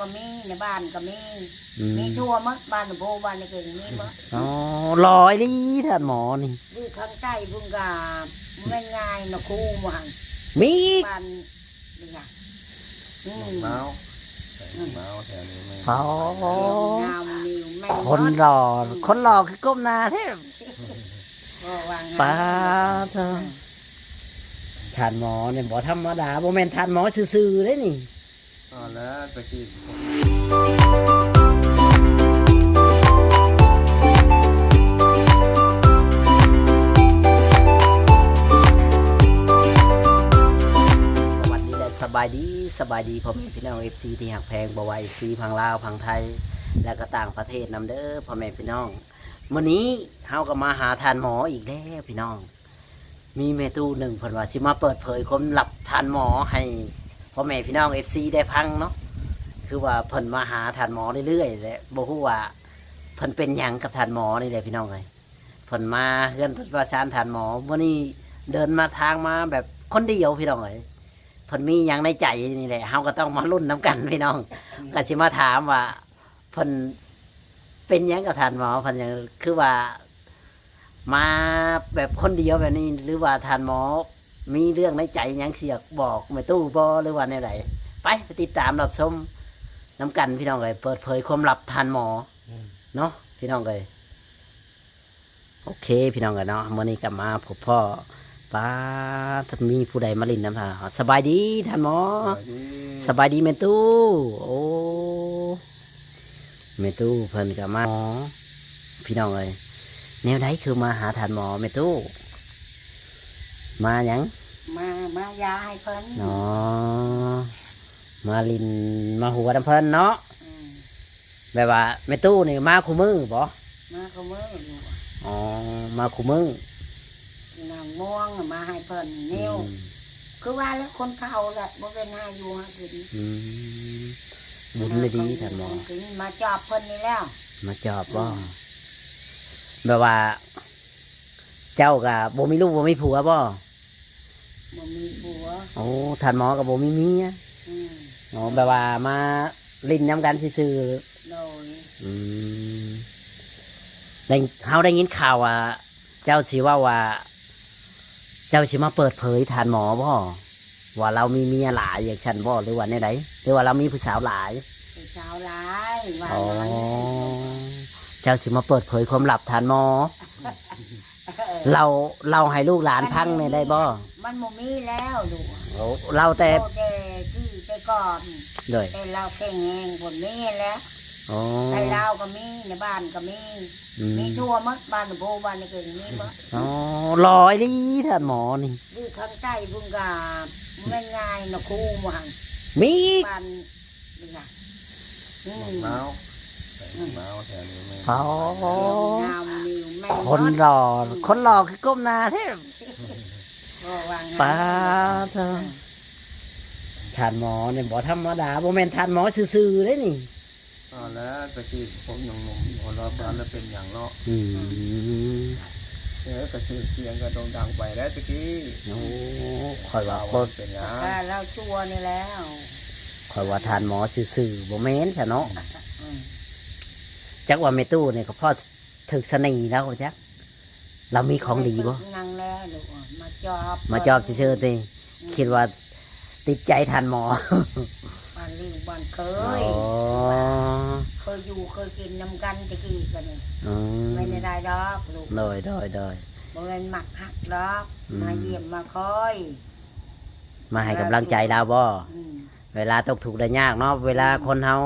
ກໍມີ ໃນບ້ານກໍມີ ອືມ ມີທົ່ວໝົດ ບ້ານນະໂພ ບ້ານນະເກັງ ມີໝົດ. ອໍ ຫຼໍ່ອີ່ຫຼີທ່ານໝໍນີ້ ຢູ່ທາງໃຕ້ພຸ້ນກໍບໍ່ແມ່ນງ່າຍນະ ຄູໝູ່ຫັ້ນ ມີອີກ ບ້ານນີ້ຫຍັງ ອືມ ໝາວ ໝາວແຖວນີ້ແມ່ນ ອໍ ງາມນີ້ແມ່ນ ຄົນຫຼໍ່ ອືມ ຄົນຫຼໍ່ຄືກົ້ມໜ້າແທ້ ເວົ້າວ່າງາມ ປາດໂທ້ ອືມ ທ່ານໝໍນີ້ບໍ່ທຳມະດາ ບໍ່ແມ່ນທ່ານໝໍຊື່ໆເດ້ນີ້. ອໍ ແລ້ວຕະກີ້ ສະຫວັດດີ ແລະ ສະບາຍດີ ສະບາຍດີພໍ່ແມ່ພີ່ນ້ອງ ເອັຟຊີ ທີ່ຮັກແພງ ບໍ່ວ່າ ເອັຟຊີ ຝັ່ງລາວ ຝັ່ງໄທ ແລະ ກໍຕ່າງປະເທດນຳເດີພໍ່ແມ່ພີ່ນ້ອງ. ມື້ນີ້ເຮົາກໍມາຫາທ່ານໝໍອີກແລ້ວພີ່ນ້ອງ. ມີແມ່ຕູ້ໜຶ່ງເພິ່ນວ່າຊິມາເປີດເຜີຍຄວາມລັບທ່ານໝໍໃຫ້ພໍ່ແມ່ພີ່ນ້ອງເອັຟຊີໄດ້ຟັງເນາະ. ຄືວ່າເພິ່ນມາຫາທ່ານໝໍເລື້ອຍໆ ແລະ ບໍ່ຮູ້ວ່າເພິ່ນເປັນຫຍັງກັບທ່ານໝໍນີ້ແຫຼະພີ່ນ້ອງເອີຍ. ເພິ່ນມາເຮືອນວ່າຊານທ່ານໝໍ ມື້ນີ້ເດີນມາທາງມາແບບຄົນດຽວພີ່ນ້ອງເອີຍ. ເພິ່ນມີຫຍັງໃນໃຈນີ້ແຫຼະ ເຮົາກໍຕ້ອງມາລຸ້ນນຳກັນພີ່ນ້ອງ. ກໍຊິມາຖາມວ່າ ເພິ່ນເປັນຫຍັງກັບທ່ານໝໍ ເພິ່ນຫຍັງ ຄືວ່າມາແບບຄົນດຽວແບບນີ້ ຫຼືວ່າທ່ານໝໍມີເລື່ອງໃນໃຈຫຍັງຊິຢາກບອກແມ່ຕູ້ບໍ່ ຫຼືວ່າແນວໃດ? ໄປ ໄປຕິດຕາມຮັບຊົມນຳກັນພີ່ນ້ອງເອີຍ ເປີດເຜີຍຄວາມລັບທ່ານໝໍ ອືມ ເນາະພີ່ນ້ອງເອີຍ. ໂອເຄພີ່ນ້ອງເອີຍເນາະ ມື້ນີ້ກໍມາພົບພໍ້ ປາດ ມີຜູ້ໃດມາຫຼິ້ນນຳທ່ານ. ສະບາຍດີທ່ານໝໍ. ສະບາຍດີ ສະບາຍດີແມ່ຕູ້. ໂອ້ ແມ່ຕູ້ເພິ່ນກໍມາ ພີ່ນ້ອງເອີຍ. ແນວໃດຄືມາຫາທ່ານໝໍແມ່ຕູ້? ມາຫຍັງ? ມາ ມາຢາໃຫ້ເພິ່ນ. ອໍ ມາຫຼິ້ນມາຫົວນຳເພິ່ນເນາະ. ອືມ ແບບວ່າແມ່ຕູ້ນີ້ມາຄູ່ມື້ບໍ່? ມາຄູ່ມື້ຢູ່. ອໍ ມາຄູ່ມື້. ນາງມ່ວງມາໃຫ້ເພິ່ນນິ້ວ. ອືມ ຄືວ່າແຫຼະ ຄົນເຖົ້າແຫຼະ ບໍ່ເປັນຫາຢູ່ຫາກິນ. ອືມ ບຸນດີທ່ານໝໍ. ມາຈອບເພິ່ນນີ້ແລ້ວ. ມາຈອບບໍ່? ອືມ ແບບວ່າ ເຈົ້າກໍບໍ່ມີລູກບໍ່ມີຜົວບໍ່? ບໍ່ມີຜົວ. ໂອ້ ທ່ານໝໍກໍບໍ່ມີເມຍ. ອືມ ອໍ ແບບວ່າມາຫຼິ້ນນຳກັນຊື່ໆ. ໂດຍ. ອືມ ໄດ້ ເຮົາໄດ້ຍິນຂ່າວວ່າ ເຈົ້າຊິເວົ້າວ່າ ເຈົ້າຊິມາເປີດເຜີຍທ່ານໝໍບໍ່? ວ່າລາວມີເມຍຫຼາຍຈັ່ງຊັ້ນບໍ່ ຫຼືວ່າແນວໃດ? ຫຼືວ່າລາວມີຜູ້ສາວຫຼາຍ? ຜູ້ສາວຫຼາຍວ່າ. ອໍ ນັ້ນ. ເຈົ້າຊິມາເປີດເຜີຍຄວາມລັບທ່ານໝໍ ເອີ ເລົ່າ ເລົ່າໃຫ້ລູກຫຼານຟັງແດ່ໄດ້ບໍ່? ມັນບໍ່ມີແລ້ວລູກ. ໂອ້ ເລົ່າແຕ່ ເວົ້າແຕ່ທີ່ແຕ່ກ່ອນ. ໂດຍ. ແຕ່ລາວແຂງແຮງພຸ້ນ ມີແລ້ວ. ອໍ ໃນລາວກໍມີ ໃນບ້ານກໍມີ. ອືມ ມີທົ່ວໝົດ ບ້ານນະໂພ ບ້ານນະເກັງ ມີໝົດ. ອໍ ຫຼໍ່ອີ່ຫຼີທ່ານໝໍນີ້ ຢູ່ທາງໃຕ້ພຸ້ນກໍບໍ່ແມ່ນງ່າຍນະ ຄູໝູ່ຫັ້ນ ມີອີກ ບ້ານນີ້ຫຍັງ ອືມ ໝາວ ອືມ ໝາວແຖວນີ້ແມ່ນ. ອໍ ງາມນີ້ແມ່ນ ຄົນຫຼໍ່ ອືມ ຄົນຫຼໍ່ຄືກົ້ມໜ້າແທ້ ເວົ້າວ່າງາມ. ປາດໂທ້ ອືມ ທ່ານໝໍນີ້ບໍ່ທຳມະດາ ບໍ່ແມ່ນທ່ານໝໍຊື່ໆເດ້ນີ້. ອໍ ແລ້ວຕະກີ້ພວກໜຸ່ມໆ ຫົວເລາະ ບໍ່ໄດ້ເປັນຫຍັງເນາະ. ອືມ ເອີ ກະຊື່ສຽງກະໂດ່ງດັງໄປແລ້ວຕະກີ້. ໂອ້ ຂ້ອຍວ່າ ເວົ້າເປັນຫຍັງ ແຕ່ລາວຊົ່ວນີ້ແລ້ວ. ຂ້ອຍວ່າທ່ານໝໍຊື່ໆ ບໍ່ແມ່ນຊະເນາະ. ອືມ ຈັກວ່າແມ່ຕູ້ນີ້ກໍພໍຖືກສະເໜ່ແລ້ວຈັກ. ລາວມີຂອງດີບໍ່? ຍັງແລະລູກ ມາຈອບ ມາຈອບຊື່ໆຕິ. ອືມ ຄິດວ່າຕິດໃຈທ່ານໝໍ ບ້ານລິ້ວບ້ານເຄີຍ. ອໍ ເຄີຍຢູ່ເຄີຍກິນນຳກັນແຕ່ກີ້ກໍນີ້. ອືມ ແມ່ນໄດ້ດອກລູກ. ໂດຍ ໂດຍ ໂດຍ. ບໍ່ແມ່ນມັກຮັກດອກ. ອືມ ມາຢ້ຽມມາຄອຍ ມາໃຫ້ກຳລັງໃຈລາວບໍ່? ອືມ ເວລາຕົກທຸກໄດ້ຍາກເນາະ ເວລາ ອືມ ຄົນເຮົາ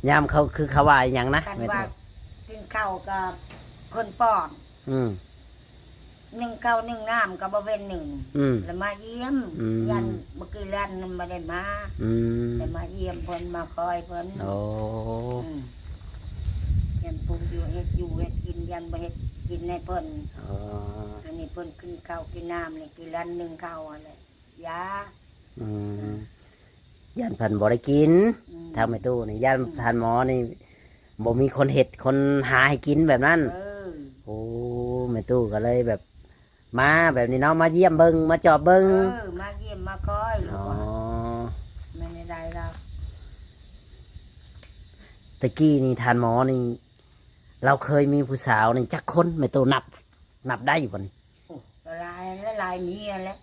ຍາມເຂົາ ຄືເຂົາວ່າອີ່ຫຍັງນະ? ຄັນວ່າກິນເຂົ້າກໍເພິ່ນປ້ອນ. ອືມ ໜຶ້ງເຂົ້າໜຶ້ງນ້ຳກໍບໍ່ເວັ້ນໜຶ້ງ. ອືມ ແລ້ວມາຢ້ຽມ. ອືມ ຢ້ານບໍ່ກີ່ແລ່ນມັນບໍ່ໄດ້ມາ. ອືມ ແຕ່ມາຢ້ຽມເພິ່ນ ມາຄອຍເພິ່ນ. ໂອ້ ອືມ ຢ້ານປຸງຢູ່ເຮັດຢູ່ເຮັດກິນ ຢ້ານບໍ່ເຮັດກິນໃຫ້ເພິ່ນ. ອໍ ອັນນີ້ເພິ່ນກິນເຂົ້າກິນນ້ຳນີ້ ກີ່ແລ່ນໜຶ້ງເຂົ້າຫັ້ນແຫຼະ ຢາ. ອືມ ຢ້ານເພິ່ນບໍ່ໄດ້ກິນ. ອືມ ທາງແມ່ຕູ້ນີ້ ຢ້ານ ອືມ ທ່ານໝໍນີ້ບໍ່ມີຄົນເຮັດຄົນຫາໃຫ້ກິນແບບນັ້ນ. ເອີ ໂອ້ ແມ່ຕູ້ກໍເລີຍແບບມາແບບນີ້ເນາະ ມາຢ້ຽມເບິ່ງ ມາຈອບເບິ່ງ. ເອີ ມາຢ້ຽມມາຄອຍ. ອໍ ແມ່ນໄດ້ລະ ແຕ່ກີ້ນີ້ທ່ານໝໍນີ້ ລາວເຄີຍມີຜູ້ສາວນີ້ຈັກຄົນ ແມ່ຕູ້ນັບ ນັບໄດ້ຢູ່ບໍ່ນີ້? ໂອ້ ກໍຫຼາຍແລ້ວ ຫຼາຍເມຍແລ້ວ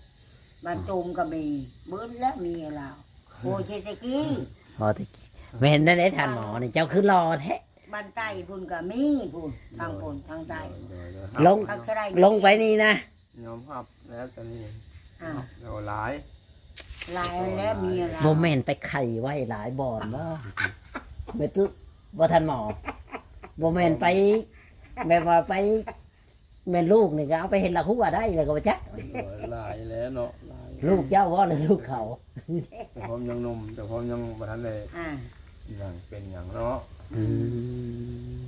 ບ້ານໂຕມກໍມີ ເບິດແລ້ວເມຍລາວ. ໂອ້ ແຕ່ກີ້ ອໍ ແຕ່ກີ້ ແມ່ນແນວໃດທ່ານໝໍນີ້ ເຈົ້າຄືຫຼໍ່ແທ້? ບ້ານໃຕ້ພຸ້ນກໍມີ ພຸ້ນ ທາງພຸ້ນ ທາງໃຕ້ ໂດຍ ລົງ ລົງໄປນີ້ນະ ຍອມຮັບແລ້ວຕອນນີ້ ອ້າວ ແລ້ວຫຼາຍ ຫຼາຍແລ້ວເມຍລາວ ບໍ່ແມ່ນໄປໄຂໄວ້ຫຼາຍບ່ອນບໍ່ ແມ່ຕູ້ ບໍ່ ທ່ານໝໍ? ບໍ່ແມ່ນໄປ ແບບວ່າໄປ ແມ່ນລູກນີ້ກໍເອົາໄປເຮັດລະຫົວໄດ້ແລ້ວກໍບໍ່ຈັກ ໂດຍ ຫຼາຍແລ້ວເນາະ ຫຼາຍ ລູກເຈົ້າບໍ່ຫຼືລູກເຂົາ? ແຕ່ພວກຍັງໜຸ່ມ ແຕ່ພວກຍັງບໍ່ທັນໄດ້ ອ່າ ຫຍັງເປັນຫຍັງເນາະ ອືມ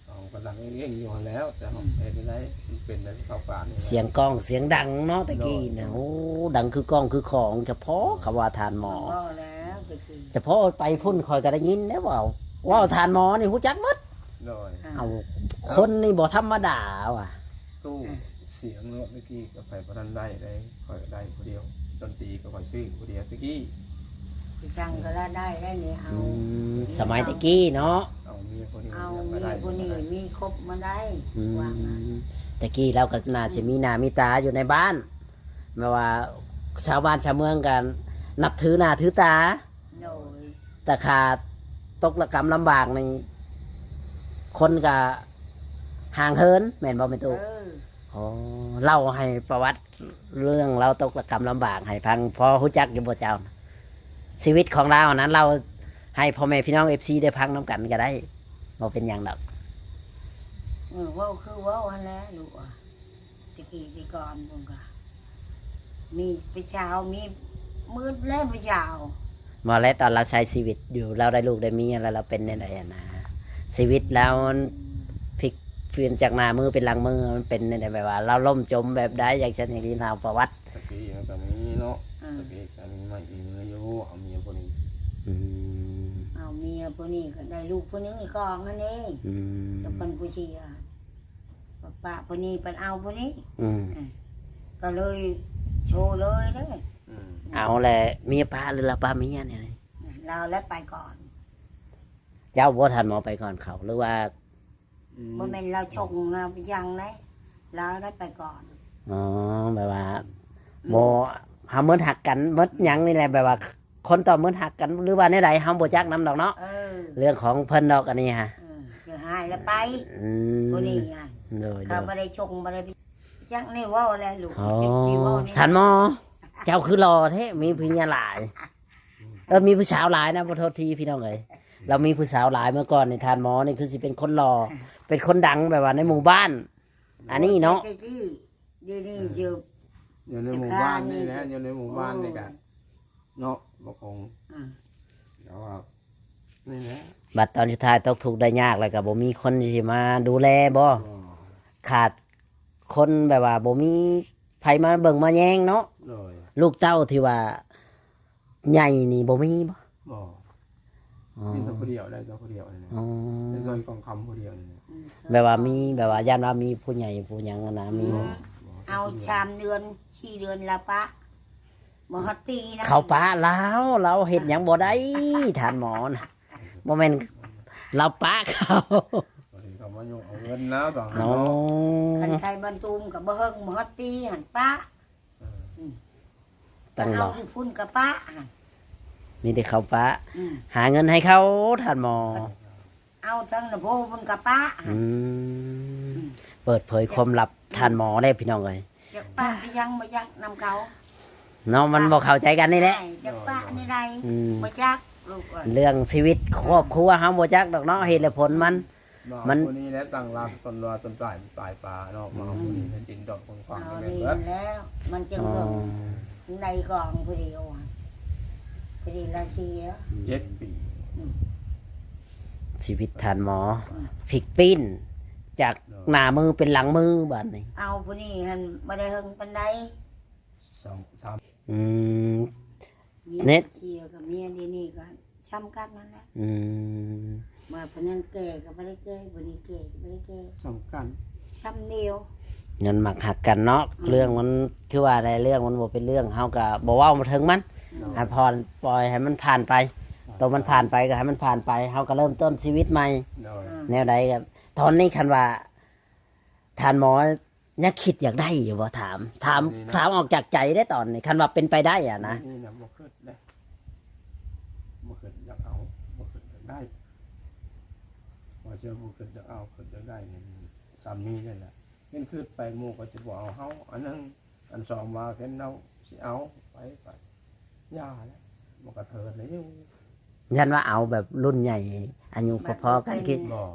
ເຮົາກໍດັງເອງໆຢູ່ຫັ້ນແຫຼ້ວ ແຕ່ເຮົາ ເຮັດໄດ້ ມັນເປັນໄດ້ເຂົ້າປານນີ້ແຫຼະ ສຽງກ້ອງສຽງດັງເນາະ ແຕ່ກີ້ນະ ໂອ້ ດັງຄືກ້ອງຄືຂອງ ສະເພາະຄຳວ່າທ່ານໝໍ ບໍ່ແລ້ວແຕ່ກີ້ ສະເພາະໄປພຸ້ນຂ້ອຍກໍໄດ້ຍິນແລ້ວ ເວົ້າ ເວົ້າທ່ານໝໍນີ້ຮູ້ຈັກໝົດ ໂດຍ ອ້າວ ເອົາ ຄົນນີ້ບໍ່ທຳມະດາວ່າ ຕູ້ ອືມ ສຽງເນາະ ແຕ່ກີ້ກໍໄປບໍ່ທັນໄດ້ເດ້ ຂ້ອຍກໍໄດ້ຜູ້ດຽວ ດົນຕີກໍຂ້ອຍຊື້ຜູ້ດຽວແຕ່ກີ້ ຄືຊ່າງກໍລະໄດ້ໄດ້ນີ້ ເອົາ ອືມ ສະໄໝແຕ່ກີ້ເນາະ ເອົາເມຍຜູ້ນີ້ ເອົາເມຍຜູ້ນີ້ມີຄົບມາໄດ້ ອືມ ວ່າມາ ແຕ່ກີ້ລາວກໍໜ້າຊິມີໜ້າມີຕາຢູ່ໃນບ້ານ ແບບວ່າຊາວບ້ານຊາວເມືອງກໍນັບຖືໜ້າຖືຕາ ໂດຍ ແຕ່ຂ້າຕົກລະກຳລຳບາກນີ້ ຄົນກໍຫ່າງເຫີນ ແມ່ນບໍ່ແມ່ຕູ້? ເອີ ອໍ ເລົ່າໃຫ້ປະຫວັດເລື່ອງລາວຕົກລະກຳລຳບາກໃຫ້ຟັງ ພໍຮູ້ຈັກຢູ່ບໍ່ເຈົ້າ? ຊີວິດຂອງລາວນັ້ນ ເລົ່າໃຫ້ພໍ່ແມ່ພີ່ນ້ອງເອັຟຊີໄດ້ຟັງນຳກັນກໍໄດ້ ບໍ່ເປັນຫຍັງດອກ ເອີ ເວົ້າຄືເວົ້າຫັ້ນແຫຼະລູກ ແຕ່ກີ້ແຕ່ກ່ອນພຸ້ນກໍມີຜູ້ສາວ ມີໝົດແລ້ວຜູ້ສາວ ບໍ່ແລະ ຕອນລາວໃຊ້ຊີວິດຢູ່ ລາວໄດ້ລູກໄດ້ເມຍແລ້ວ ລາວເປັນແນວໃດຫັ້ນນະ? ຊີວິດລາວມັນ ອືມ ພິກປ່ຽນຈາກໜ້າມືເປັນຫຼັງມື ມັນເປັນແນວໃດ? ແບບວ່າລາວລົ້ມຈົມແບບໃດ? ຢາກຈະໄດ້ຍິນລາວປະຫວັດ ແຕ່ກີ້ມັນກໍມີເນາະ ອືມ ແຕ່ກີ້ກໍມີໃໝ່ມີເມຍຢູ່ ເອົາເມຍຜູ້ນີ້ ອືມ ເອົາເມຍຜູ້ນີ້ກໍໄດ້ລູກຜູ້ໜຶ່ງອີກກອງຫັ້ນເດ້ ອືມ ແຕ່ເພິ່ນຜູ້ເສຍ ປະຜູ້ນີ້ ເພິ່ນເອົາຜູ້ນີ້ ອືມ ເອີ ກໍເລີຍໂຊເລີຍເດ້ ອືມ ເອົາແລ້ວເມຍປະ ຫຼືລາວປະເມຍນີ້? ລາວແລ້ວໄປກ່ອນ ເຈົ້າບໍ່ທັນມາໄປກ່ອນເຂົາ ຫຼືວ່າ ອືມ ບໍ່ແມ່ນລາວຊົງລາວຫຍັງເດ້ ລາວໄດ້ໄປກ່ອນ ອໍ ແບບວ່າ ອືມ ບໍ່ ເຮົາໝົດຮັກກັນ ໝົດຫຍັງນີ້ແຫຼະ ແບບວ່າ ຄົນຕໍ່ໝົດຮັກກັນ ຫຼືວ່າແນວໃດ ເຮົາບໍ່ຈັກນຳດອກເນາະ ເອີ ເລື່ອງຂອງເພິ່ນດອກອັນນີ້ຮະ ເອີ ຈະຫາຍແລ້ວໄປ ອືມ ຜູ້ນີ້ຫັ້ນ ໂດຍໆ ເຂົາບໍ່ໄດ້ຊົງ ບໍ່ໄດ້ ຈັກແນວເວົ້າແຫຼະລູກ ອໍ ຈັກຊິເວົ້າແນວ ທ່ານໝໍ ເຈົ້າຄືຫຼໍ່ແທ້ ມີເມຍຫຼາຍ ເອີ ມີຜູ້ສາວຫຼາຍນະ ຂໍໂທດທີພີ່ນ້ອງເອີຍ ລາວມີຜູ້ສາວຫຼາຍ ເມື່ອກ່ອນນີ້ທ່ານໝໍນີ້ຄືຊິເປັນຄົນຫຼໍ່ ເປັນຄົນດັງແບບວ່າໃນໝູ່ບ້ານ ອັນນີ້ເນາະ ແຕ່ກີ້ ດຽວນີ້ຢູ່ ຢູ່ໃນໝູ່ບ້ານນີ້ແຫຼະ ຢູ່ໃນໝູ່ບ້ານນີ້ກະ ໂອ້ຍ ເນາະ ບໍ່ຄົງ ອືມ ແຕ່ວ່າ ນີ້ແຫຼະ ບັດຕອນສຸດທ້າຍຕົກທຸກໄດ້ຍາກ ແລ້ວກໍບໍ່ມີຄົນຊິມາດູແລບໍ່? ບໍ່ ຂາດຄົນແບບວ່າບໍ່ມີໃຜມາເບິ່ງມາແຍງເນາະ ໂດຍ ລູກເຕົ້າທີ່ວ່າໃຫຍ່ນີ້ບໍ່ມີບໍ່? ບໍ່ ອໍ ມີແຕ່ຜູ້ດຽວ ໄດ້ແຕ່ຜູ້ດຽວນີ້ແຫຼະ ອໍ ເປັນຊອຍກອງຄຳຜູ້ດຽວນີ້ແຫຼະ ອືມ ແບບວ່າມີ ແບບວ່າຢ້ານວ່າມີຜູ້ໃຫຍ່ຜູ້ຫຍັງຫັ້ນນະ ມີ ບໍ່ ບໍ່ ເອົາສາມເດືອນສີ່ເດືອນລະປະ ບໍ່ຮອດປີນະ ເຂົາປະລາວ ລາວເຮັດຫຍັງບໍ່ໄດ້ ທ່ານໝໍນະ ບໍ່ແມ່ນລາວປະເຂົາ ເຂົາມາຍົກເອົາເງິນນະ ບາງ ເນາະ ເນາະ ຄັນໄທບ້ານຕູມກໍບໍ່ເຮິງ ບໍ່ຮອດປີຫັ້ນປະ ເອີ ອືມ ຕັ້ງ ເອົາຢູ່ພຸ້ນກໍປະ ມີແຕ່ເຂົາປະ ອືມ ຫາເງິນໃຫ້ເຂົາ ທ່ານໝໍ ເອົາທັງນະໂພພຸ້ນກໍປະ ອືມ ອືມ ເປີດເຜີຍຄວາມລັບ ອືມ ທ່ານໝໍເດ້ພີ່ນ້ອງເອີຍ ຢາກປະໄປຍັງບໍ່ຢາກນຳເຂົາ ເນາະ ມັນບໍ່ເຂົ້າໃຈກັນນີ້ແຫຼະ ຢາກປະນີ້ໃດ ອືມ ບໍ່ຈັກລູກເອີຍ ເລື່ອງຊີວິດຄອບຄົວເຮົາບໍ່ຈັກດອກເນາະ ເຫດແລະຜົນມັນ ມາ ມັນ ຜູ້ນີ້ແຫຼະຕັ້ງຫຼັກຕົ້ນວ່າຕົ້ນປາຍ ປາຍປາເນາະ ມາ ອືມ ຜູ້ນີ້ແມ່ນດິນດອກຂອງຂວາງ ເອົາ ແມ່ນ ນີ້ ເບິດ ແລ້ວ ມັນຈຶ່ງ ອໍ ເບິ່ງໃນກອງຜູ້ດຽວ ຜູ້ດຽວລາວເສຍ ເຈັດປີ ອືມ ຊີວິດທ່ານໝໍ ອືມ ພິກປີ້ນຈາກ ໂດຍ ໜ້າມືເປັນຫຼັງມືບາດນີ້ ເອົາຜູ້ນີ້ຫັ້ນບໍ່ໄດ້ເຮິງປານໃດ ສອງ ສາມ ອືມ ເນັດ ເສຍກັບເມຍດຽວນີ້ກໍຊ່ຳກັນນັ້ນແຫຼະ ອືມ ວ່າຜູ້ນັ້ນແກ່ກໍບໍ່ໄດ້ແກ່ ຜູ້ນີ້ແກ່ກໍບໍ່ໄດ້ແກ່ ຊ່ຳກັນ ຊ່ຳດຽວ ມັນມັກຮັກກັນເນາະ ອືມ ເລື່ອງມັນຄືວ່າແຫຼະ ເລື່ອງມັນບໍ່ເປັນເລື່ອງ ເຮົາກໍບໍ່ເວົ້າເຖິງມັນ ໂດຍ ໃຫ້ຜ່ອນ ປ່ອຍໃຫ້ມັນຜ່ານໄປ ອື ໂຕມັນຜ່ານໄປກໍໃຫ້ມັນຜ່ານໄປ ເຮົາກໍເລີ່ມຕົ້ນຊີວິດໃໝ່ ໂດຍ ອືມ ແນວໃດກໍ ຕອນນີ້ຄັນວ່າທ່ານໝໍຍັງຄິດຢາກໄດ້ຢູ່ບໍ່? ຖາມ ຖາມ ຕອນນີ້ນະ ຖາມອອກຈາກໃຈເດ້ຕອນນີ້ ຄັນວ່າເປັນໄປໄດ້ອະນະ ດຽວນີ້ນະ ບໍ່ຄິດເດ້ ບໍ່ຄິດຢາກເອົາ ບໍ່ຄິດຢາກໄດ້ ວ່າຈະບໍ່ຄິດຢາກເອົາ ຄິດຢາກໄດ້ນີ້ ສ່ຳນີ້ແຫຼະ ເຫັນຄິດໄປໝູ່ກໍຊິບໍ່ເອົາເຮົາ ອັນໜຶ່ງ ອັນສອງມາເຫັນເຮົາຊິເອົາໄປ ກໍຢ່າແຫຼະ ມັນກະເທີດແລ້ວຢູ່ ຢ້ານວ່າເອົາແບບລຸ້ນໃຫຍ່ ອາຍຸພໍໆກັນ ມັນບໍ່ເປັນ ຄິດ ບໍ່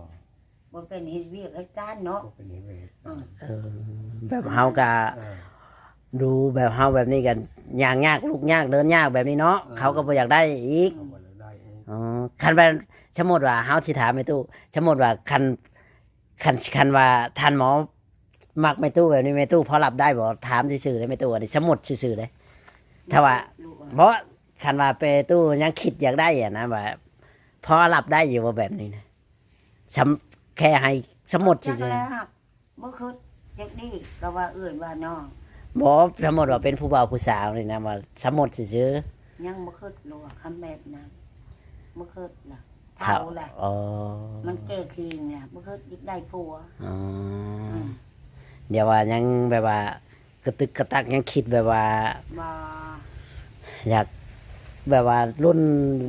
ບໍ່ເປັນເຮັດວຽກເຮັດການເນາະ ບໍ່ເປັນເຮັດວຽກເຮັດການ ເອີ ແບບເຮົາກະ ເອີ ດູແບບເຮົາແບບນີ້ກະຍ່າງຍາກ ລຸກຍາກ ເດີນຍາກແບບນີ້ເນາະ ເອີ ເຂົາກໍບໍ່ຢາກໄດ້ອີກ ເຂົາບໍ່ຢາກໄດ້ອີກ ອໍ ຄັນວ່າ ສົມມຸດວ່າເຮົາຊິຖາມແມ່ຕູ້ ສົມມຸດວ່າຄັນ ຄັນ ຄັນວ່າທ່ານໝໍມັກແມ່ຕູ້ແບບນີ້ ແມ່ຕູ້ພໍຮັບໄດ້ບໍ່? ຖາມຊື່ໆເດ້ແມ່ຕູ້ ອັນນີ້ສົມມຸດຊື່ໆເດ້ ຖ້າວ່າ ບໍ່ ຄັນວ່າແມ່ຕູ້ຍັງຄິດຢາກໄດ້ຫັ້ນນະ ວ່າພໍຮັບໄດ້ຢູ່ບໍ່ແບບນີ້ນະ? ສຳ ແຄ່ໃຫ້ສົມມຸດຊື່ໆ ຈັກແລ້ວ ບໍ່ຄິດຈັກນີ້ ກໍວ່າເອື້ອຍວ່ານ້ອງ ບໍ່ ສົມມຸດວ່າເປັນຜູ້ບ່າວຜູ້ສາວນີ້ນະ ວ່າສົມມຸດຊື່ໆ ຍັງບໍ່ຄິດ ຫຼືວ່າຄຳແບບນັ້ນ ບໍ່ຄິດລະ ເຖົ້າລະ ອໍ ມັນແກ່ຄີງລະ ບໍ່ຄິດຢາກໄດ້ຜົວ ອໍ ອືມ ດຽວວ່າຍັງແບບວ່າ ກະຕຶກກະຕັກ ຍັງຄິດແບບວ່າ ບໍ່ ຢາກແບບວ່າລຸ້ນ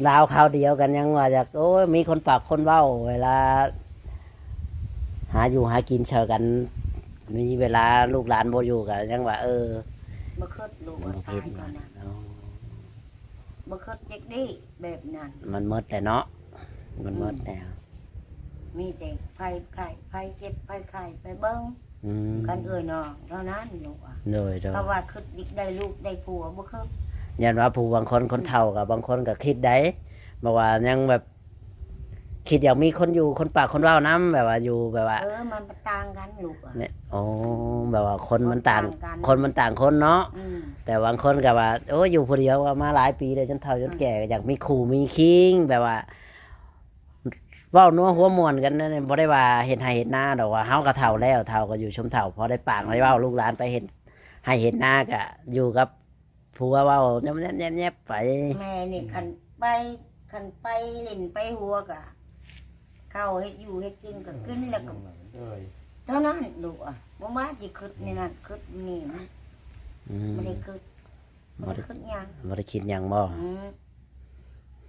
ລາວຄາວດຽວກັນ ຍັງວ່າຢາກ ໂອ້ຍ ມີຄົນປາກຄົນເວົ້າ ເວລາຫາຢູ່ຫາກິນຊ່ອຍກັນ ມີເວລາລູກຫຼານບໍ່ຢູ່ກະຍັງວ່າ ເອີ ບໍ່ຄິດ ລູກ ບໍ່ຄິດ ຕາຍຕອນນັ້ນ ອໍ ບໍ່ຄິດຈັກດີ້ແບບນັ້ນ ມັນໝົດແລ້ວເນາະ ມັນໝົດແລ້ວ ອືມ ມີແຕ່ໃຜໄຂ້ໃຜເຈັບໃຜໄຂ້ໄປເບິ່ງ ອືມ ກັນເອື້ອຍນ້ອງເທົ່ານັ້ນລູກອະ ໂດຍໆ ກໍວ່າຄິດຢາກໄດ້ລູກໄດ້ຜົວບໍ່ຄິດ ຢ້ານວ່າຜູ້ບາງຄົນ ອືມ ຄົນເຖົ້າກໍບາງຄົນກໍຄິດໄດ້ ແບບວ່າຍັງແບບຄິດຢາກມີຄົນຢູ່ ຄົນປາກຄົນເວົ້ານຳ ແບບວ່າຢູ່ແບບວ່າ ເອີ ມັນຕ່າງກັນລູກອະ ແມ່ນ ອໍ ແບບວ່າຄົນມັນຕ່າງ ຄົນຕ່າງກັນ ຄົນມັນຕ່າງຄົນເນາະ ອືມ ແຕ່ບາງຄົນກໍວ່າ ໂອ້ຍ ຢູ່ຜູ້ດຽວມາຫຼາຍປີແລ້ວ ຈົນເຖົ້າຈົນແກ່ ອືມ ກໍຢາກມີຄູ່ມີຄີງ ແບບວ່າ ເວົ້ານົວຫົວມ່ວນກັນນັ້ນ ບໍ່ໄດ້ວ່າເຮັດໄຮ່ເຮັດນາດອກ ວ່າເຮົາກໍເຖົ້າແລ້ວ ເຖົ້າກໍຢູ່ຊົມເຖົ້າ ພໍໄດ້ປາກໄດ້ເວົ້າ ອືມ ລູກຫຼານໄປເຮັດໄຮ່ເຮັດນາກໍຢູ່ກັບຜົວເວົ້າແຍບໆໆໄປ ແມ່ນີ້ຄັນໄປ ຄັນໄປຫຼິ້ນໄປຫົວກໍເຂົ້າເຮັດຢູ່ເຮັດກິນກໍກິນ ແລ້ວກໍ ເອີຍ ເທົ່ານັ້ນລູກອະ ບໍ່ວ່າຊິຄິດນີ້ນັ້ນຄິດນີ້ ອືມ ບໍ່ໄດ້ຄິດ ບໍ່ໄດ້ຄິດຫຍັງ ບໍ່ໄດ້ຄິດຫຍັງບໍ່? ອືມ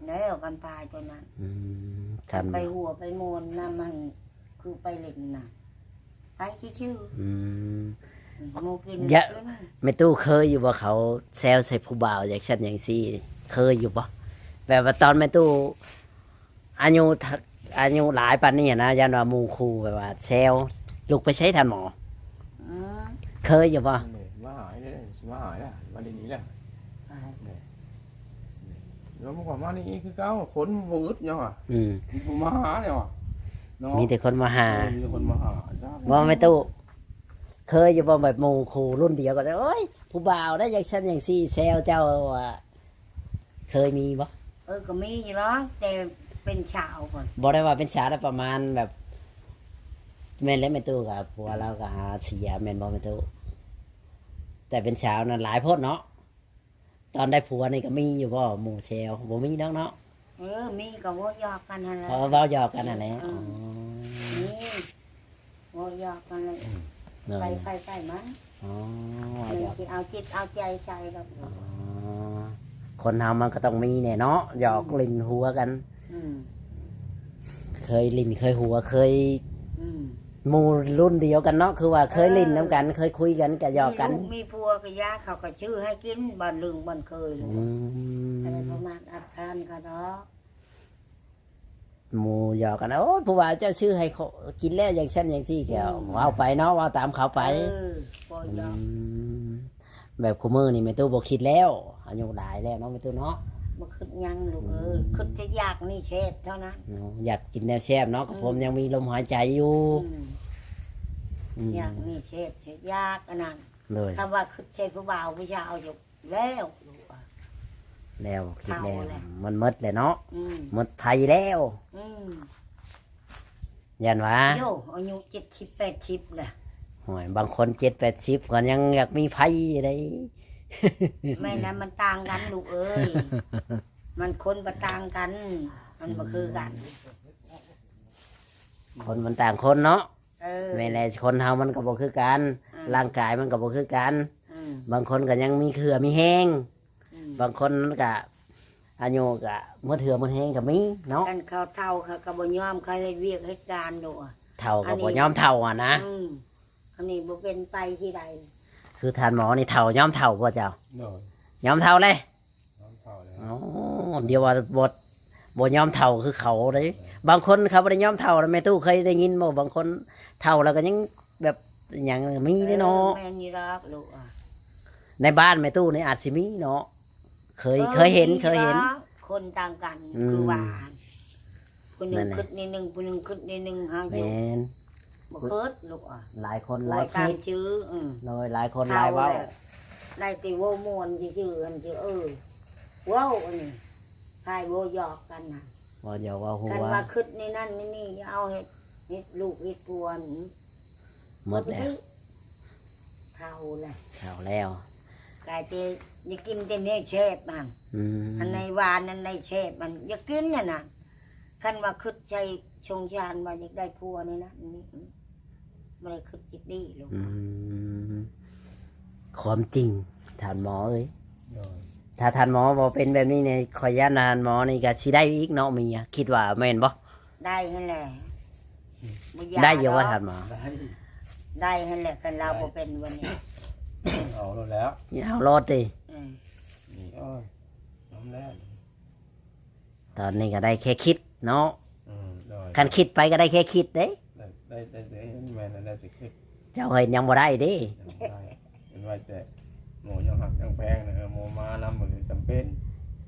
ແລ້ວກັນຕາຍຕົວນັ້ນ ອືມ ຄັນໄປຫົວໄປມ່ວນນຳ ມັນຄືໄປເຫຼັ້ນນະ ໄປຊື່ໆ ອືມ ໝູ່ກິນ ຢະ ກິນ ແມ່ຕູ້ເຄີຍຢູ່ບໍ່ ເຂົາແຊວໃສ່ຜູ້ບ່າວຈັ່ງຊັ້ນຈັ່ງຊີ້ ເຄີຍຢູ່ບໍ່? ແບບວ່າຕອນແມ່ຕູ້ ອາຍຸ ອາຍຸຫຼາຍປານນີ້ຫັ້ນນະ ຢ້ານວ່າໝູ່ຄູ່ແບບວ່າແຊວ ລູກໄປໃສທ່ານໝໍ? ອືມ ເຄີຍຢູ່ບໍ່? ມາຫາເດ້ ຊິມາຫາແລ້ວ ມາດີໆແລ້ວ ແລ້ວມັນກໍມານີ້ອີກຄືເກົ່າ ຄົນບໍ່ອຶດຫຍັງຫວາ ອືມ ບໍ່ມາຫາຫຍັງຫວາເນາະ ມີແຕ່ຄົນມາຫາ ເອີ ມີແຕ່ຄົນມາຫາ ບໍ່ແມ່ຕູ້ ເຄີຍຢູ່ບໍ່ ແບບໝູ່ຄູ່ລຸ້ນດຽວກັນ ໂອ້ຍ ຜູ້ບ່າວໄດ້ຈັ່ງຊັ້ນຈັ່ງຊີ້ແຊວເຈົ້າວ່າ ເຄີຍມີບໍ່? ເອີ ກໍມີຢູ່ດອກ ແຕ່ເປັນສາວພຸ້ນ ບໍ່ໄດ້ວ່າເປັນສາວແລ້ວ ປະມານແບບ ແມ່ນແຫຼະແມ່ຕູ້ ກໍຜົວລາວກໍຫາເສຍ ແມ່ນບໍ່ແມ່ຕູ້? ແຕ່ເປັນສາວນັ້ນຫຼາຍໂພດເນາະ ຕອນໄດ້ຜົວນີ້ກໍມີຢູ່ບໍ່ ໝູ່ແຊວ? ບໍ່ມີດອກເນາະ ເອີ ມີກໍເວົ້າຫຍອກກັນຫັ້ນແຫຼະ ເອີ ເວົ້າຫຍອກກັນຫັ້ນແຫຼະ ເອີ ອໍ ມີ ເວົ້າຫຍອກກັນແຫຼະ ອືມ ໂດຍ ໃຜໆມັນ ອໍ ເວົ້າຫຍອກ ຊິເອົາຈິດເອົາໃຈໃສ່ດອກ ອໍ ຄົນເຮົາມັນກໍຕ້ອງມີແດ່ເນາະ ຫຍອກ ອືມ ຫຼິ້ນຫົວກັນ ອືມ ເຄີຍຫຼິ້ນເຄີຍຫົວ ເຄີຍ ອືມ ໝູ່ລຸ້ນດຽວກັນເນາະ ຄືວ່າເຄີຍ ເອີ ຫຼິ້ນນຳກັນ ເຄີຍຄຸຍກັນກໍຫຍອກກັນ ມີລູກມີຜົວກໍຢ່າ ເຂົາກໍຊື້ໃຫ້ກິນ ບ່ອນລຶ້ງບ່ອນເຄີຍ ອືມ ອັນນັ້ນບໍ່ມັກອັດທານເຂົາດອກ ໝູ່ຫຍອກກັນ ໂອ້ຍ ຜູ້ບ່າວເຈົ້າຊື້ໃຫ້ຂ້ອຍກິນແລ້ວ ຈັ່ງຊັ້ນຈັ່ງຊີ້ ກໍ ອືມ ເວົ້າໄປເນາະ ເວົ້າຕາມເຂົາໄປ ເອີ ບໍ່ຢາກ ອືມ ແບບຄຸມື້ນີ້ແມ່ຕູ້ບໍ່ຄິດແລ້ວ ອາຍຸຫຼາຍແລ້ວເນາະແມ່ຕູ້ເນາະ ບໍ່ຄິດຫຍັງລູກເອີຍ ອືມ ຄິດແຕ່ຢາກນີ້ແຊບເທົ່ານັ້ນ ເນາະ ຢາກກິນແນວແຊບເນາະ ອືມ ກໍຜົມຍັງມີລົມຫາຍໃຈຢູ່ ອືມ ອືມ ຢາກນີ້ແຊບ ຢາກອັນນັ້ນ ໂດຍ ຄຳວ່າຄິດໃສ່ຜູ້ບ່າວຜູ້ສາວຢູ່ ແລ້ວ ແລ້ວ ຄິດແລ້ວ ເຖົ້າແລ້ວ ມັນໝົດແລ້ວເນາະ ອືມ ໝົດໄພແລ້ວ ອືມ ຢ້ານວ່າ ໂຢ ອາຍຸເຈັດສິບແປດສິບແລ້ວ ໂອ້ຍ ບາງຄົນເຈັດແປດສິບກໍຍັງຢາກມີໄພໄດ໋ ແມ່ນລະ ມັນຕ່າງກັນລູກເອີຍ ມັນຄົນບໍ່ຕ່າງກັນ ມັນບໍ່ຄືກັນ ຄົນມັນຕ່າງຄົນເນາະ. ເອີ ແມ່ນແຫຼະ ຄົນເຮົາມັນກໍບໍ່ຄືກັນ ອືມ ຮ່າງກາຍມັນກໍບໍ່ຄືກັນ ອືມ ບາງຄົນກໍຍັງມີເຫື່ອມີແຮງ ອືມ ບາງຄົນມັນກໍອາຍຸກໍໝົດເຫື່ອໝົດແຮງກໍມີເນາະ. ຄັນເຂົາເຖົ້າເຂົາກໍບໍ່ຍອມ ເຂົາເຮັດວຽກເຮັດການໂດດ ເຖົ້າກໍບໍ່ຍອມເຖົ້າຫັ້ນນະ ອືມ ອັນນີ້ບໍ່ເປັນໄປທີ່ໃດ. ຄືທ່ານໝໍນີ້ເຖົ້າຍອມເຖົ້າບໍ່ເຈົ້າ? ໂດຍ ຍອມເຖົ້າເລີຍ ຍອມເຖົ້າແລ້ວ. ໂອ້ ດຽວວ່າບໍ່ ບໍ່ຍອມເຖົ້າຄືເຂົາເດ້. ແມ່ນ ບາງຄົນເຂົາບໍ່ໄດ້ຍອມເຖົ້ານະ ແມ່ຕູ້ເຄີຍໄດ້ຍິນບໍ່? ບາງຄົນເຖົ້າແລ້ວກໍຍັງແບບຫຍັງມີເດ້ເນາະ. ເອີ ແມ່ນຢູ່ດອກລູກ ໃນບ້ານແມ່ຕູ້ນີ້ອາດຊິມີເນາະ ເຄີຍ ເອີ ເຄີຍເຫັນ ມີຢູ່ ເຄີຍເຫັນດອກ ຄົນຕ່າງກັນ ອືມ ຄືວ່າ ຜູ້ໜຶ່ງ ນັ້ນແຫຼະ ຄຶດໜ້ອຍໜຶ່ງ ຜູ້ໜຶ່ງຄຶດໜ້ອຍໜຶ່ງ ເຮົາຢູ່ ແມ່ນ ບໍ່ຄຶດລູກ ຫຼາຍຄົນຫຼາຍຄິດ ອືມ ໂດຍ ຫຼາຍຄົນຫຼາຍເວົ້າ ໄດ້ແຕ່ເວົ້າມ່ວນຊື່ໆ ອັນຊື່ ເອີ ເວົ້າອັນນີ້ ພາຍເວົ້າຫຍອກກັນນະ ເວົ້າຫຍອກເວົ້າຫົວ ຄັນວ່າຄຶດໃນນັ້ນໃນນີ້ ເອົາເຮັດ ເຮັດລູກເຮັດຜົວ ໝົດແລ້ວ ເຖົ້າແລ້ວ ເຖົ້າແລ້ວ ກາຍແຕ່ຢາກກິນແຕ່ແນວແຊບຫັ້ນ ອືມ ອັນໃດຫວານ ອັນໃດແຊບຫັ້ນ ຢາກກິນຫັ້ນນະ. ຄັນວ່າຄຶດໃສ່ສົງສານວ່າຢາກໄດ້ຜົວນີ້ນະ ນີ້ ບໍ່ໄດ້ຄຶດຈິດດີລູກ ອືມ ຄວາມຈິງທ່ານໝໍເອີຍ ໂດຍ ຖ້າທ່ານໝໍບໍ່ເປັນແບບນີ້ນີ້ ຂ້ອຍຢ້ານທ່ານໝໍນີ້ກໍຊິໄດ້ອີກເນາະເມຍ ຄິດວ່າແມ່ນບໍ່? ໄດ້ຫັ້ນແຫຼະ ອືມ ບໍ່ຢາກ ໄດ້ຢູ່ບໍ່ ດອກ ທ່ານໝໍ? ໄດ້ ໄດ້ຫັ້ນແຫຼະ ຄັນລາວ ໄດ້ ບໍ່ເປັນວັນນີ້ ເອົາໂລດແລ້ວ ເອົາໂລດຕິ ອືມ ນີ້ ໂອ້ຍ ນຳແລ້ວ ຕອນນີ້ກໍໄດ້ແຄ່ຄິດເນາະ ອືມ ໂດຍ ຄັນຄິດໄປກໍໄດ້ແຄ່ຄິດເດ້ ໄດ້ ໄດ້ ໄດ້ ໄດ້ ແມ່ນແລ້ວ ໄດ້ແຕ່ຄິດ ເຈົ້າເຮັດຫຍັງບໍ່ໄດ້ເດ້ ຍັງບໍ່ໄດ້ ເຫັນວ່າແຕ່ໝູຍັງຮັກຍັງແພງນະ ເອີ ໝູມານຳ ມັນຈຳເປັນ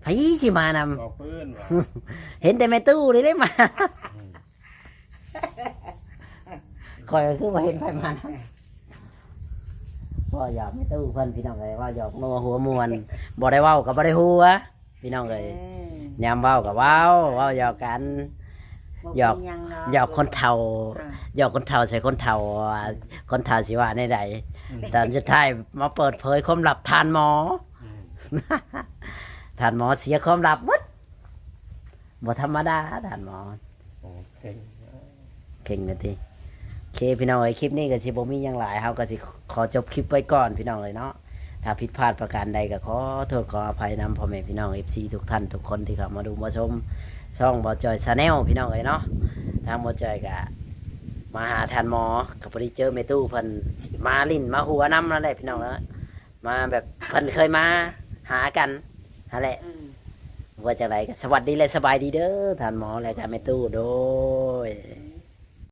ໃຜຊິມານຳ ເວົ້າພື້ນວ່າ ເຫັນແຕ່ແມ່ຕູ້ນີ້ແຫຼະມາ ອືມ ຂ້ອຍກໍຄືບໍ່ເຫັນໃຜມານຳ ເວົ້າຫຍອກແມ່ຕູ້ເພິ່ນ ພີ່ນ້ອງເອີຍ ເວົ້າຫຍອກນົວຫົວມ່ວນ ບໍ່ໄດ້ເວົ້າກໍບໍ່ໄດ້ຫົວ ພີ່ນ້ອງເອີຍ ອືມ ຍາມເວົ້າກໍເວົ້າ ເວົ້າຫຍອກກັນ ບໍ່ເປັນຫຍັງດອກ ຫຍອກ ຫຍອກຄົນເຖົ້າ ອ່າ ຫຍອກຄົນເຖົ້າໃສ່ຄົນເຖົ້າ ອືມ ຄົນເຖົ້າຊິວ່າແນວໃດ ອືມ ຕອນສຸດທ້າຍມາເປີດເຜີຍຄວາມລັບທ່ານໝໍ ອືມ ທ່ານໝໍເສຍຄວາມລັບໝົດ ບໍ່ທຳມະດາທ່ານໝໍ ໂອເຄ ເກັ່ງແລ້ວຕິ ໂອເຄ ພີ່ນ້ອງເອີຍ ຄລິບນີ້ກໍຊິບໍ່ມີຫຍັງຫຼາຍ ເຮົາກໍຊິຂໍຈົບຄລິບໄວ້ກ່ອນ ພີ່ນ້ອງເອີຍເນາະ. ຖ້າຜິດພາດປະການໃດກໍຂໍໂທດຂໍອະໄພນຳພໍ່ແມ່ພີ່ນ້ອງເອັຟຊີທຸກທ່ານທຸກຄົນທີ່ເຂົ້າມາດູມາຊົມຊ່ອງບ່າວຈ່ອຍ Channel ພີ່ນ້ອງເອີຍເນາະ. ທາງບ່າວຈ່ອຍກໍມາຫາທ່ານໝໍ ກໍພໍດີເຈີແມ່ຕູ້ເພິ່ນ ມາຫຼິ້ນມາຫົວນຳນັ້ນແຫຼະ ພີ່ນ້ອງເອີຍ. ມາແບບເພິ່ນເຄີຍມາຫາກັນຫັ້ນແຫຼະ ອືມ ວ່າຈັ່ງໃດກໍສະຫວັດດີ ແລະ ສະບາຍດີເດີ ທ່ານໝໍ ແລະ ກໍແມ່ຕູ້ ໂດຍ.